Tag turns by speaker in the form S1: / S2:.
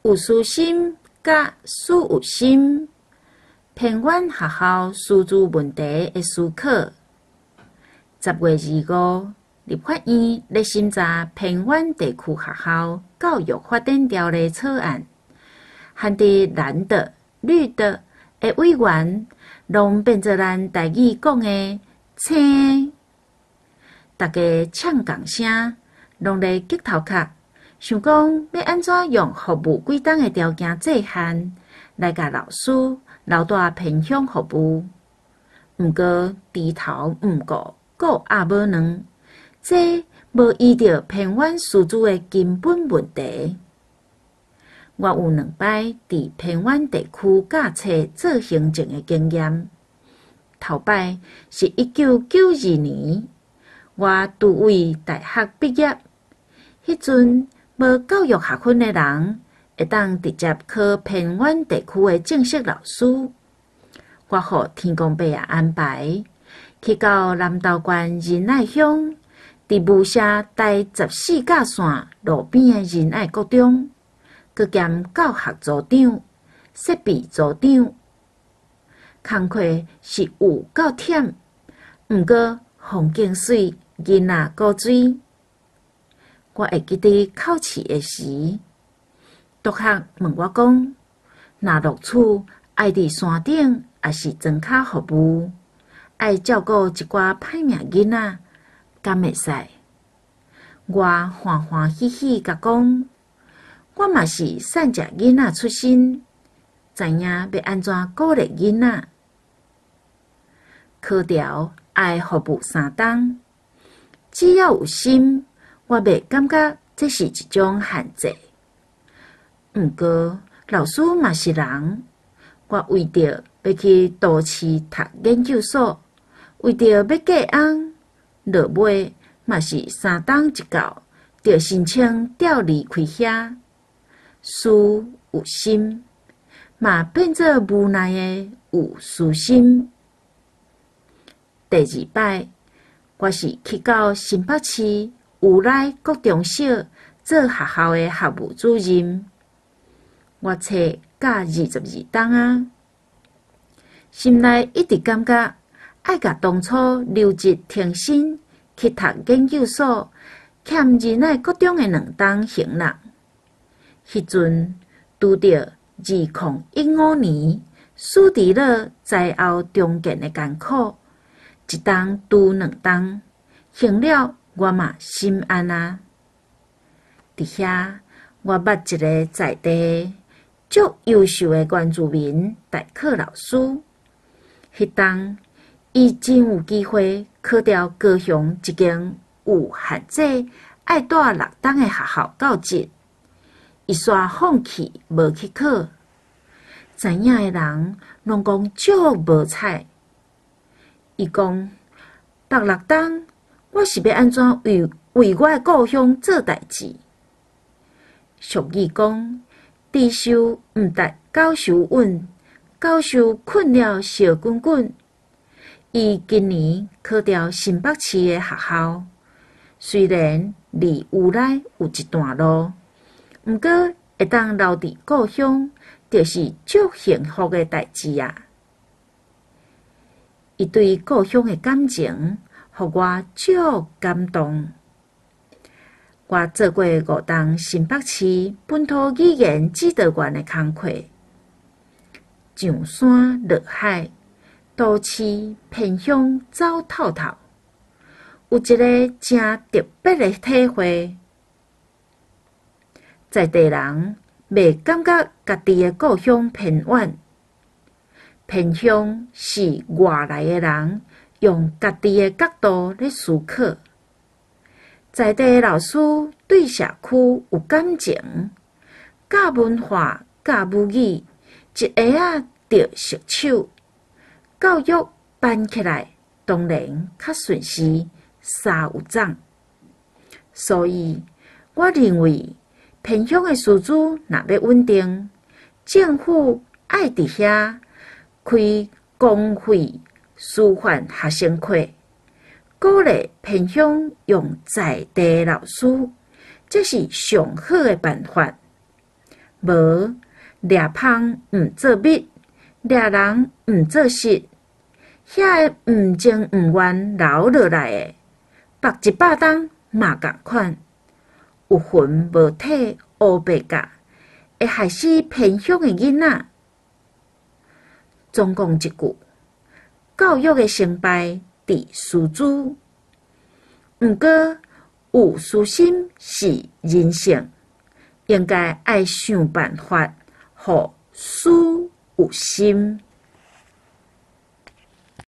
S1: 有私心佮師有心，偏遠學校師資問題的思考。10月25，立法院咧審查偏遠地區學校教育發展條例草案，限佇藍的、綠的的委員，攏變做咱台語講的青。逐家嗆仝聲，攏咧激頭殼，想講欲按怎用服務幾冬的條件制限，來共老師留蹛偏鄉服務。毋過豬頭毋顧顧鴨母卵，這無醫著偏遠師資的根本問題。我有兩擺佇偏遠地區教冊做行政的經驗。頭擺是1992年，我拄為大學畢業，彼陣無教育學分的人會當直接考偏遠地區的正式老師。我予天公伯仔安排，去到南投縣仁愛鄉，佇霧社台14甲線路邊的仁愛國中，閣兼教學組長、設備組長，工課是有夠忝，毋過風景媠，囡仔古錐。我會記得考試的時，督學問我講：若錄取，愛佇山頂抑是莊跤服務，愛照顧一寡歹命囡仔，敢會使？我歡歡喜喜共講，我嘛是散食囡仔出身，知影欲按怎鼓勵囡仔。考調愛服務三冬，只要有心，我袂感覺這是一種限制。毋過老師嘛是人，我為著欲去都市讀研究所，為著欲嫁翁，落尾嘛是三冬一到，就申請調離開遐。師有心，嘛變做無奈的有私心。第二擺，我是去到新北市烏來國中小做學校的學務主任，我冊教22冬啊，心內一直感覺愛共當初留職停薪去讀研究所，欠仁愛國中的兩冬還人。彼陣拄著2015年史迪樂災後重建的艱苦，一冬拄兩冬，還了我嘛心安啊。佇遐，我捌一个在地足優秀的原住民代課老師。彼冬，伊真有機會考調高雄一間有限制愛蹛六冬的學校教職，伊煞放棄無去考。知影的人攏講足無彩。伊講，縛六冬，我是欲按怎為為我的故鄉做代誌？俗語講，豬泅毋達狗泅穩，狗泅睏了燒滾滾。伊今年考調新北市的學校，雖然離烏來有一段路，毋過會當留佇故鄉，就是足幸福的代誌啊！伊對故鄉的感情，予我足感動。我做過五冬新北市本土語言指導員的工課，上山落海，都市偏鄉走透透，有一个誠特別的體會。在地人袂感覺家己的故鄉偏遠，偏鄉是外來的人用家己的角度咧思考。在地的老師對社區有感情，教文化、教母語，一下仔就熟手。教育辦起來當然較順時，三有長。所以，我認為偏鄉的師資若欲穩定，政府愛佇遐開公費師範學生課，鼓勵偏鄉用在地老師，這是上好的辦法。無掠蜂毋做蜜，掠人毋做穡，遐个毋情毋願留落來的，縛100冬嘛仝款。有魂無體烏白教，會害死偏鄉的囡仔。總講一句，教育的成敗佇師資。毋過有私心是人性，應該愛想辦法，予師有心。